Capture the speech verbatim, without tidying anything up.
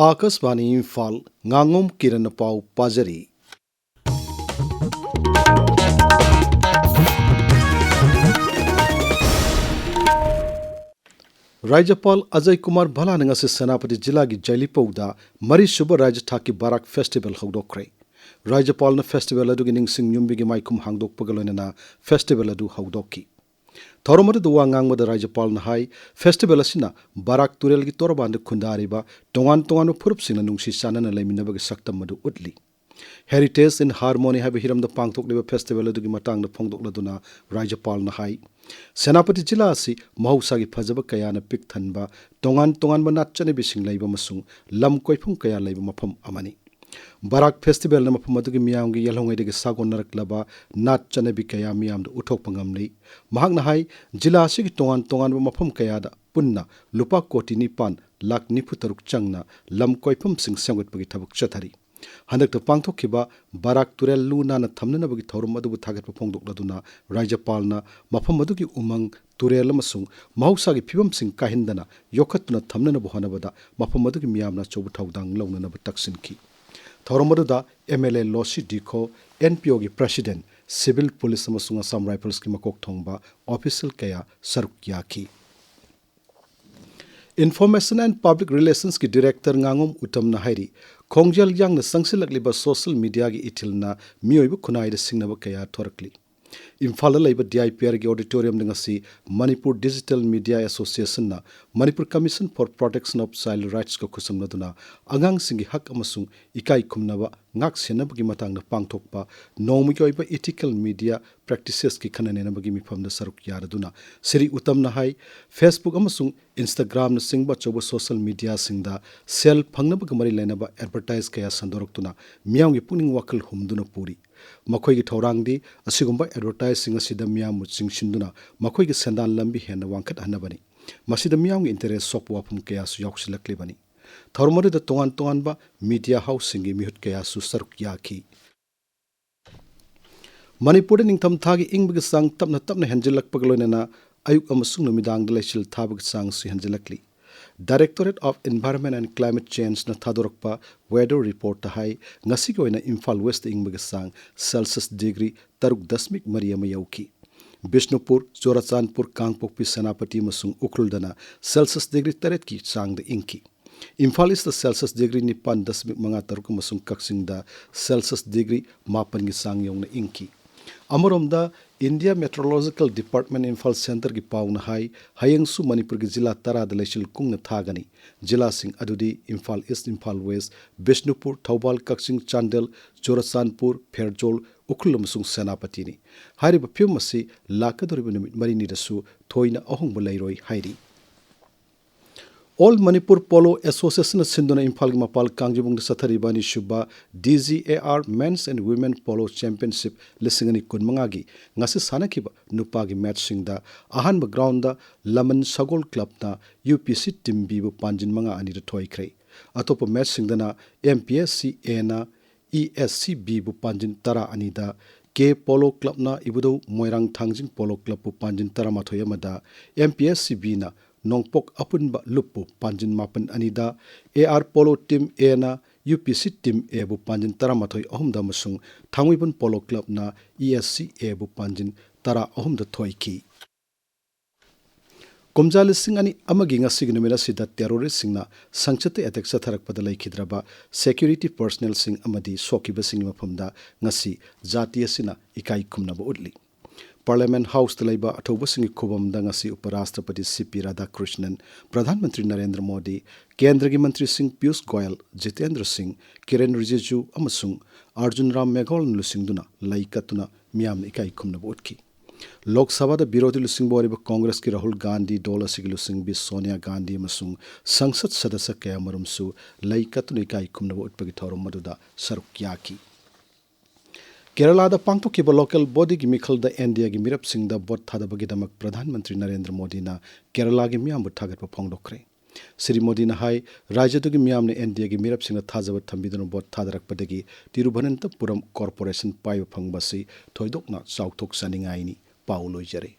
ꯑꯥꯀꯥꯁꯕꯥꯅꯤ ꯏꯝꯐꯥꯜ, ꯉꯥꯉꯣꯝ ꯀꯤꯔꯟꯅ ꯄꯥꯎ ꯄꯥꯖꯔꯤ꯫ ꯔꯥꯖ꯭ꯌꯄꯥꯜ ꯑꯖꯌ ꯀꯨꯃꯥꯔ ꯚꯜꯂꯥꯅ ꯉꯁꯤ ꯁꯦꯅꯥꯄꯇꯤ ꯖꯤꯂꯥꯒꯤ ꯖꯩꯂꯤꯄꯧꯗ ꯃꯔꯤꯁꯨꯕ ꯔꯥꯖ꯭ꯌ ꯊꯥꯛꯀꯤ ꯕꯥꯔꯥꯛ ꯐꯦꯁꯇꯤꯚꯦꯜ ꯍꯧꯗꯣꯛꯈ꯭ꯔꯦ꯫ ꯔꯥꯖ꯭ꯌꯄꯥꯜꯅ ꯐꯦꯁꯇꯤꯚꯦꯜ ꯑꯗꯨꯒꯤ ꯅꯤꯡꯁꯤꯡ ꯌꯨꯝꯕꯤꯒꯤ ꯃꯥꯏꯈꯨꯝ ꯍꯥꯡꯗꯣꯛꯄꯒ ꯂꯣꯏꯅꯅ ꯐꯦꯁꯇꯤꯚꯦꯜ ꯑꯗꯨ ꯍꯧꯗꯣꯛꯈꯤ꯫ ꯊꯧꯔꯝ ꯑꯗꯨꯗ ꯋꯥ ꯉꯥꯡꯕꯗ ꯔꯥꯖ꯭ꯌꯄꯥꯜꯅ ꯍꯥꯏ, ꯐꯦꯁꯇꯤꯚꯦꯜ ꯑꯁꯤꯅ ꯕꯥꯔꯥꯛ ꯇꯨꯔꯦꯜꯒꯤ ꯇꯣꯔꯕꯥꯟꯗ ꯈꯨꯟꯗꯥꯔꯤꯕ ꯇꯣꯉꯥꯟ ꯇꯣꯉꯥꯟꯕ ꯐꯨꯔꯨꯞꯁꯤꯡꯅ ꯅꯨꯡꯁꯤ ꯆꯥꯟꯅꯅ ꯂꯩꯃꯤꯟꯅꯕꯒꯤ ꯁꯛꯇꯝ ꯑꯗꯨ ꯎꯠꯂꯤ꯫ Heritage in Harmony ꯍꯥꯏꯕ ꯍꯤꯔꯝꯗ ꯄꯥꯡꯊꯣꯛꯂꯤꯕ ꯐꯦꯁꯇꯤꯚꯦꯜ ꯑꯗꯨꯒꯤ ꯃꯇꯥꯡꯗ ꯐꯣꯡꯗꯣꯛꯂꯗꯨꯅ ꯔꯥꯖ꯭ꯌꯄꯥꯜꯅ ꯍꯥꯏ, ꯁꯦꯅꯥꯄꯇꯤ ꯖꯤꯂꯥ ꯑꯁꯤ ꯃꯍꯧꯁꯥꯒꯤ ꯐꯖꯕ ꯀꯌꯥꯅ ꯄꯤꯛ ꯊꯟꯕ, ꯇꯣꯉꯥꯟ ꯇꯣꯉꯥꯟꯕ ꯅꯥꯠ ꯆꯠꯅꯕꯤꯁꯤꯡ ꯂꯩꯕ ꯑꯃꯁꯨꯡ ꯂꯝ ꯀꯣꯏꯐꯝ ꯀꯌꯥ ꯂꯩꯕ ꯃꯐꯝ ꯑꯃꯅꯤ꯫ ꯕꯥꯔꯥꯛ ꯐꯦꯁꯇꯤꯚꯦꯜꯅ ꯃꯐꯝ ꯑꯗꯨꯒꯤ ꯃꯤꯌꯥꯝꯒꯤ ꯌꯦꯜꯍꯧꯉꯩꯗꯒꯤ ꯁꯥꯒꯣꯟꯅꯔꯛꯂꯕ ꯅꯥꯠ ꯆꯠꯅꯕꯤ ꯀꯌꯥ ꯃꯤꯌꯥꯝꯗ ꯎꯠꯊꯣꯛꯄ ꯉꯝꯂꯤ꯫ ꯃꯍꯥꯛꯅ ꯍꯥꯏ, ꯖꯤꯂꯥ ꯑꯁꯤꯒꯤ ꯇꯣꯉꯥꯟ ꯇꯣꯉꯥꯟꯕ ꯃꯐꯝ ꯀꯌꯥꯗ ꯄꯨꯟꯅ ꯂꯨꯄꯥ ꯀꯣꯇꯤ ꯅꯤꯄꯥꯟ ꯂꯥꯈ ꯅꯤꯐꯨ ꯇꯔꯨꯛ ꯆꯪꯅ ꯂꯝ ꯀꯣꯏꯐꯝꯁꯤꯡ ꯁꯦꯝꯒꯠꯄꯒꯤ ꯊꯕꯛ ꯆꯠꯊꯔꯤ꯫ ꯍꯟꯗꯛꯇ ꯄꯥꯡꯊꯣꯛꯈꯤꯕ ꯕꯥꯔꯥꯛ ꯇꯨꯔꯦꯜ ꯂꯨ ꯅꯥꯟꯅ ꯊꯝꯅꯅꯕꯒꯤ ꯊꯧꯔꯝ ꯑꯗꯨꯕꯨ ꯊꯥꯒꯠꯄ ꯐꯣꯡꯗꯣꯛꯂꯗꯨꯅ ꯔꯥꯖ꯭ꯌꯄꯥꯜꯅ ꯃꯐꯝ ꯑꯗꯨꯒꯤ ꯎꯃꯪ, ꯇꯨꯔꯦꯜ ꯑꯃꯁꯨꯡ ꯃꯍꯧꯁꯥꯒꯤ ꯐꯤꯕꯝꯁꯤꯡ ꯀꯥꯏꯍꯟꯗꯅ ꯌꯣꯛꯈꯠꯇꯨꯅ ꯊꯝꯅꯅꯕ ꯍꯣꯠꯅꯕꯗ ꯃꯐꯝ ꯑꯗꯨꯒꯤ ꯃꯤꯌꯥꯝꯅ ꯑꯆꯧꯕ ꯊꯧꯗꯥꯡ ꯂꯧꯅꯅꯕ ꯇꯛꯁꯤꯟꯈꯤ꯫ ꯊꯧꯔꯝ ꯑꯗꯨꯗ M L A ꯂꯣꯁꯤ ꯗꯤꯈꯣ, N P O ꯒꯤ president, civil police ꯑꯃꯁꯨꯡ Assam Rifles ꯀꯤ ꯃꯀꯣꯛ ꯊꯣꯡꯕ official ꯀꯌꯥ ꯁꯔꯨꯛ ꯌꯥꯈꯤ꯫ Information and Public Relations ꯀꯤ director ꯉꯥꯉꯣꯝ ꯎꯇꯝꯅ ꯍꯥꯏꯔꯤ, ꯈꯣꯡꯖꯦꯜ ꯌꯥꯡꯅ ꯆꯪꯁꯤꯜꯂꯛꯂꯤꯕ social media ꯒꯤ ꯏꯊꯤꯜꯅ ꯃꯤꯑꯣꯏꯕ ꯈꯨꯟꯅꯥꯏꯗ ꯁꯤꯡꯅꯕ ꯀꯌꯥ ꯊꯣꯔꯛꯂꯤ꯫ ꯏꯝꯐꯥꯜꯗ ꯂꯩꯕ D I P R ꯒꯤ auditorium ꯗ ꯉꯁꯤ Manipur Digital Media Association ꯅ Manipur Commission for Protection of Child Rights ꯀ ꯈꯨꯠꯁꯝꯅꯗꯨꯅ ꯑꯉꯥꯡꯁꯤꯡꯒꯤ ꯍꯛ ꯑꯃꯁꯨꯡ ꯏꯀꯥꯏ ꯈꯨꯝꯅꯕ ꯉꯥꯛ ꯁꯦꯟꯅꯕꯒꯤ ꯃꯇꯥꯡꯗ ꯄꯥꯡꯊꯣꯛꯄ ꯅꯣꯡꯃꯒꯤ ꯑꯣꯏꯕ ethical media practices ꯀꯤ ꯈꯟꯅ ꯅꯩꯅꯕꯒꯤ ꯃꯤꯐꯝꯗ ꯁꯔꯨꯛ ꯌꯥꯔꯗꯨꯅ ꯁ꯭ꯔꯤ ꯎꯇꯝꯅ ꯍꯥꯏ, Facebook ꯑꯃꯁꯨꯡ Instagram ꯅꯆꯤꯡꯕ ꯑꯆꯧꯕ social media ꯁꯤꯡꯗ ꯁꯦꯜ ꯐꯪꯅꯕꯒ ꯃꯔꯤ ꯂꯩꯅꯕ advertise ꯀꯌꯥ ꯁꯟꯗꯣꯔꯛꯇꯨꯅ ꯃꯤꯌꯥꯝꯒꯤ ꯄꯨꯛꯅꯤꯡ ꯋꯥꯈꯜ ꯍꯨꯝꯗꯨꯅ ꯄꯨꯔꯤ꯫ ꯃꯈꯣꯏꯒꯤ ꯊꯧꯔꯥꯡꯗꯤ ꯑꯁꯤꯒꯨꯝꯕ advertise ꯁꯤꯡ ꯑꯁꯤꯗ ꯃꯤꯌꯥꯝꯕꯨ ꯆꯤꯡꯁꯤꯟꯗꯨꯅ ꯃꯈꯣꯏꯒꯤ ꯁꯦꯟꯗꯥꯟ ꯂꯝꯕꯤ ꯍꯦꯟꯅ ꯋꯥꯡꯈꯠꯍꯟꯅꯕꯅꯤ꯫ ꯃꯁꯤꯗ ꯃꯤꯌꯥꯝꯒꯤ interest ꯁꯣꯛꯄ ꯋꯥꯐꯝ ꯀꯌꯥꯁꯨ ꯌꯥꯎꯁꯤꯜꯂꯛꯂꯤꯕꯅꯤ꯫ ꯊꯧꯔꯝ ꯑꯗꯨꯗ ꯇꯣꯉꯥꯟ ꯇꯣꯉꯥꯟꯕ media house ꯁꯤꯡꯒꯤ ꯃꯤꯍꯨꯠ ꯀꯌꯥꯁꯨ ꯁꯔꯨꯛ ꯌꯥꯈꯤ꯫ ꯃꯅꯤꯄꯨꯔꯗ ꯅꯤꯡꯊꯝꯊꯥꯒꯤ ꯏꯪꯕꯒꯤ ꯆꯥꯡ ꯇꯞꯅ ꯇꯞꯅ ꯍꯦꯟꯖꯤꯜꯂꯛꯄꯒ ꯂꯣꯏꯅꯅ ꯑꯌꯨꯛ ꯑꯃꯁꯨꯡ ꯅꯨꯃꯤꯗꯥꯡꯗ ꯂꯩꯆꯤꯜ ꯊꯥꯕꯒꯤ ꯆꯥꯡꯁꯨ ꯍꯦꯟꯖꯤꯜꯂꯛꯂꯤ꯫ Directorate of Environment and Climate Change ꯅ ꯊꯥꯗꯣꯔꯛꯄ weather report ꯇ ꯍꯥꯏ, ꯉꯁꯤꯒꯤ ꯑꯣꯏꯅ ꯏꯝꯐꯥꯜ ꯋꯦꯁꯇ ꯏꯪꯕꯒꯤ ꯆꯥꯡ ꯁꯦꯜꯁꯤꯌꯁ ꯗꯤꯒ꯭ꯔꯤ ꯇꯔꯨꯛ ꯗꯁꯃꯤꯛ ꯃꯔꯤ ꯑꯃ ꯌꯧꯈꯤ꯫ ꯕꯤꯁꯅꯨꯄꯨꯔ, ꯆꯨꯔꯆꯥꯟꯄꯨꯔ, ꯀꯥꯡꯄꯣꯛꯄꯤ, ꯁꯦꯅꯥꯄꯇꯤ ꯑꯃꯁꯨꯡ ꯎꯈ꯭ꯔꯨꯜꯗꯅ ꯁꯦꯜꯁꯤꯌꯁ ꯗꯤꯒ꯭ꯔꯤ ꯇꯔꯦꯠꯀꯤ ꯆꯥꯡꯗ ꯏꯪꯈꯤ꯫ ꯏꯝꯐꯥꯜ ꯏꯁꯇ ꯁꯦꯜꯁꯤꯌꯁ ꯗꯤꯒ꯭ꯔꯤ ꯅꯤꯄꯥꯟ ꯗꯁꯃꯤꯛ ꯃꯉꯥ ꯇꯔꯨꯛ ꯑꯃꯁꯨꯡ ꯀꯛꯆꯤꯡꯗ ꯁꯦꯜꯁꯤꯌꯁ ꯗꯤꯒ꯭ꯔꯤ ꯃꯥꯄꯟꯒꯤ ꯆꯥꯡ ꯌꯧꯅ ꯏꯪꯈꯤ꯫ ꯑꯃꯔꯣꯝꯗ, ꯏꯟꯗꯤꯌꯥ ꯃꯦꯇ꯭ꯔꯣꯂꯣꯖꯤꯀꯦꯜ ꯗꯤꯄꯥꯔꯠꯃꯦꯟ ꯏꯝꯐꯥꯜ ꯁꯦꯟꯇꯔꯒꯤ ꯄꯥꯎꯅ ꯍꯥꯏ, ꯍꯌꯦꯡꯁꯨ ꯃꯅꯤꯄꯨꯔꯒꯤ ꯖꯤꯂꯥ ꯇꯔꯥꯗ ꯂꯩꯆꯤꯜ ꯀꯨꯡꯅ ꯊꯥꯒꯅꯤ꯫ ꯖꯤꯂꯥꯁꯤꯡ ꯑꯗꯨꯗꯤ ꯏꯝꯐꯥꯜ ꯏꯁ, ꯏꯝꯐꯥꯜ ꯋꯦꯁ, ꯕꯤꯁꯅꯨꯄꯨꯔ, ꯊꯧꯕꯥꯜ, ꯀꯛꯆꯤꯡ, ꯆꯥꯟꯗꯦꯜ, ꯆꯨꯔꯆꯥꯟꯄꯨꯔ, ꯐꯦꯔꯖꯣꯜ, ꯎꯈ꯭ꯔꯨꯜ ꯑꯃꯁꯨꯡ ꯁꯦꯅꯥꯄꯇꯤꯅꯤ꯫ ꯍꯥꯏꯔꯤꯕ ꯐꯤꯕꯝ ꯑꯁꯤ ꯂꯥꯛꯀꯗꯧꯔꯤꯕ ꯅꯨꯃꯤꯠ ꯃꯔꯤꯅꯤꯗꯁꯨ ꯊꯣꯏꯅ ꯑꯍꯣꯡꯕ ꯂꯩꯔꯣꯏ ꯍꯥꯏꯔꯤ꯫ ꯑꯣꯜ ꯃꯅꯤꯄꯨꯔ ꯄꯣꯂꯣ ꯑꯦꯁꯣꯁꯤꯌꯦꯁꯟꯅ ꯁꯤꯟꯗꯨꯅ ꯏꯝꯐꯥꯜꯒꯤ ꯃꯄꯥꯜ ꯀꯥꯡꯖꯩꯕꯨꯡꯗ ꯆꯠꯊꯔꯤꯕ ꯑꯅꯤꯁꯨꯕ D G A R Men's and Women Polo Championship ꯂꯤꯁꯤꯡ ꯑꯅꯤ ꯀꯨꯟꯃꯉꯥꯒꯤ ꯉꯁꯤ ꯁꯥꯟꯅꯈꯤꯕ ꯅꯨꯄꯥꯒꯤ ꯃꯦꯠꯁꯁꯤꯡꯗ ꯑꯍꯥꯟꯕ ꯒ꯭ꯔꯥꯎꯟꯗ ꯂꯃꯟ ꯁꯒꯣꯜ ꯀ꯭ꯂꯕꯅ U P C Team B ꯕꯨ ꯄꯥꯟꯖꯤꯟ ꯃꯉꯥ ꯑꯅꯤꯗ ꯊꯣꯏꯈ꯭ꯔꯦ꯫ ꯑꯇꯣꯞꯄ ꯃꯦꯠꯁꯁꯤꯡꯗꯅ M P S C A ꯅ E S C B ꯕꯨ ꯄꯥꯟꯖꯤꯟ ꯇꯔꯥ ꯑꯅꯤꯗ, ꯀꯦ ꯄꯣꯂꯣ ꯀ꯭ꯂꯕꯅ ꯏꯕꯨꯙꯧ ꯃꯣꯏꯔꯥꯡ ꯊꯥꯡꯖꯤꯡ ꯄꯣꯂꯣ ꯀ꯭ꯂꯕꯄꯨ ꯄꯥꯟꯖꯤꯟ ꯇꯔꯥꯃꯥꯊꯣꯏ ꯑꯃꯗ, M P S C B ꯅ ꯅꯣꯡꯄꯣꯛ ꯑꯄꯨꯟꯕ ꯂꯨꯞꯄꯨ ꯄꯥꯟꯖꯤꯟ ꯃꯥꯄꯟ ꯑꯅꯤꯗ, A R polo team A ꯅ U P C Team A ꯕꯨ ꯄꯥꯟꯖꯤꯟ ꯇꯔꯥꯃꯥꯊꯣꯏ ꯑꯍꯨꯝꯗ ꯑꯃꯁꯨꯡ ꯊꯥꯡꯃꯩꯕꯟ polo ꯀ꯭ꯂꯕꯅ E S C A ꯕꯨ ꯄꯥꯟꯖꯤꯟ ꯇꯔꯥ ꯑꯍꯨꯝꯗ ꯊꯣꯏꯈꯤ꯫ ꯀꯨꯝꯖꯥ ꯂꯤꯁꯤꯡ ꯑꯅꯤ ꯑꯃꯒꯤ ꯉꯁꯤꯒꯤ ꯅꯨꯃꯤꯠ ꯑꯁꯤꯗ ꯇꯦꯔꯣꯔꯤꯁꯁꯤꯡꯅ ꯁꯪꯆꯠꯇ ꯑꯦꯇꯦꯛ ꯆꯠꯊꯔꯛꯄꯗ ꯂꯩꯈꯤꯗ꯭ꯔꯕ ꯁꯦꯀ꯭ꯌꯨꯔꯤꯇꯤ ꯄꯔꯁꯅꯦꯜꯁꯤꯡ ꯑꯃꯗꯤ ꯁꯣꯛꯈꯤꯕꯁꯤꯡꯒꯤ ꯃꯐꯝꯗ ꯉꯁꯤ ꯖꯥꯇꯤ ꯑꯁꯤꯅ ꯏꯀꯥꯏ ꯈꯨꯝꯅꯕ ꯎꯠꯂꯤ꯫ ꯄꯥꯔꯂꯤꯌꯥꯃꯦꯟ ꯍꯥꯎꯁꯇ ꯂꯩꯕ ꯑꯊꯧꯕꯁꯤꯡꯒꯤ ꯈꯨꯕꯝꯗ ꯉꯁꯤ ꯎꯄꯔꯥꯁꯇ꯭ꯔꯄꯇꯤ ꯁꯤ ꯄꯤ ꯔꯥꯙꯥꯀ꯭ꯔꯤꯁꯅꯟ, ꯄ꯭ꯔꯙꯥꯟ ꯃꯟꯇ꯭ꯔꯤ ꯅꯔꯦꯟꯗ꯭ꯔ ꯃꯣꯗꯤ, ꯀꯦꯟꯗ꯭ꯔꯒꯤ ꯃꯟꯇ꯭ꯔꯤꯁꯤꯡ ꯄꯤꯌꯨꯁ ꯒꯣꯌꯜ, ꯖꯤꯇꯦꯟꯗ꯭ꯔ ꯁꯤꯡ, ꯀꯤꯔꯦꯟ ꯔꯤꯖꯤꯖꯨ ꯑꯃꯁꯨꯡ ꯑꯥꯔꯖꯨꯟ ꯔꯥꯝ ꯃꯦꯘꯋꯥꯜꯅ ꯂꯨꯆꯤꯡꯗꯨꯅ ꯂꯩ ꯀꯠꯇꯨꯅ ꯃꯤꯌꯥꯝꯅ ꯏꯀꯥꯏ ꯈꯨꯝꯅꯕ ꯎꯠꯈꯤ꯫ ꯂꯣꯛ ꯁꯚꯥꯗ ꯕꯤꯔꯣꯙꯤ ꯂꯨꯆꯤꯡꯕ ꯑꯣꯏꯔꯤꯕ ꯀꯣꯡꯒ꯭ꯔꯦꯁꯀꯤ ꯔꯥꯍꯨꯜ ꯒꯥꯟꯙꯤ, ꯗꯣꯜ ꯑꯁꯤꯒꯤ ꯂꯨꯆꯤꯡꯕꯤ ꯁꯣꯅꯤꯌꯥ ꯒꯥꯟꯙꯤ ꯑꯃꯁꯨꯡ ꯁꯪꯁꯠ ꯁꯗꯁ꯭ꯌ ꯀꯌꯥꯃꯔꯨꯝꯁꯨ ꯂꯩ ꯀꯠꯇꯨꯅ ꯏꯀꯥꯏ ꯈꯨꯝꯅꯕ ꯎꯠꯄꯒꯤ ꯊꯧꯔꯝ ꯑꯗꯨꯗ ꯁꯔꯨꯛ ꯌꯥꯈꯤ꯫ ꯀꯦꯔꯂꯥꯗ ꯄꯥꯡꯊꯣꯛꯈꯤꯕ ꯂꯣꯀꯦꯜ ꯕꯣꯗꯤꯒꯤ ꯃꯤꯈꯜꯗ ꯑꯦꯟ ꯗꯤ ꯑꯦꯒꯤ ꯃꯤꯔꯞꯁꯤꯡꯗ ꯚꯣꯠ ꯊꯥꯗꯕꯒꯤꯗꯃꯛ ꯄ꯭ꯔꯙꯥꯟ ꯃꯟꯇ꯭ꯔꯤ ꯅꯔꯦꯟꯗ꯭ꯔ ꯃꯣꯗꯤꯅ ꯀꯦꯔꯂꯥꯒꯤ ꯃꯤꯌꯥꯝꯕꯨ ꯊꯥꯒꯠꯄ ꯐꯣꯡꯗꯣꯛꯈ꯭ꯔꯦ꯫ ꯁ꯭ꯔꯤ ꯃꯣꯗꯤꯅ ꯍꯥꯏ, ꯔꯥꯖ꯭ꯌꯗꯨꯒꯤ ꯃꯤꯌꯥꯝꯅ ꯑꯦꯟ ꯗꯤ ꯑꯦꯒꯤ ꯃꯤꯔꯞꯁꯤꯡꯗ ꯊꯥꯖꯕ ꯊꯝꯕꯤꯗꯨꯅ ꯚꯣꯠ ꯊꯥꯗꯔꯛꯄꯗꯒꯤ ꯇꯤꯔꯨꯚꯅꯟꯇꯄꯨꯔꯝ ꯀꯣꯔꯄꯣꯔꯦꯁꯟ ꯄꯥꯏꯕ ꯐꯪꯕ ꯑꯁꯤ ꯊꯣꯏꯗꯣꯛꯅ ꯆꯥꯎꯊꯣꯛꯆꯅꯤꯡꯉꯥꯏꯅꯤ꯫ ꯄꯥꯎ ꯂꯣꯏꯖꯔꯦ꯫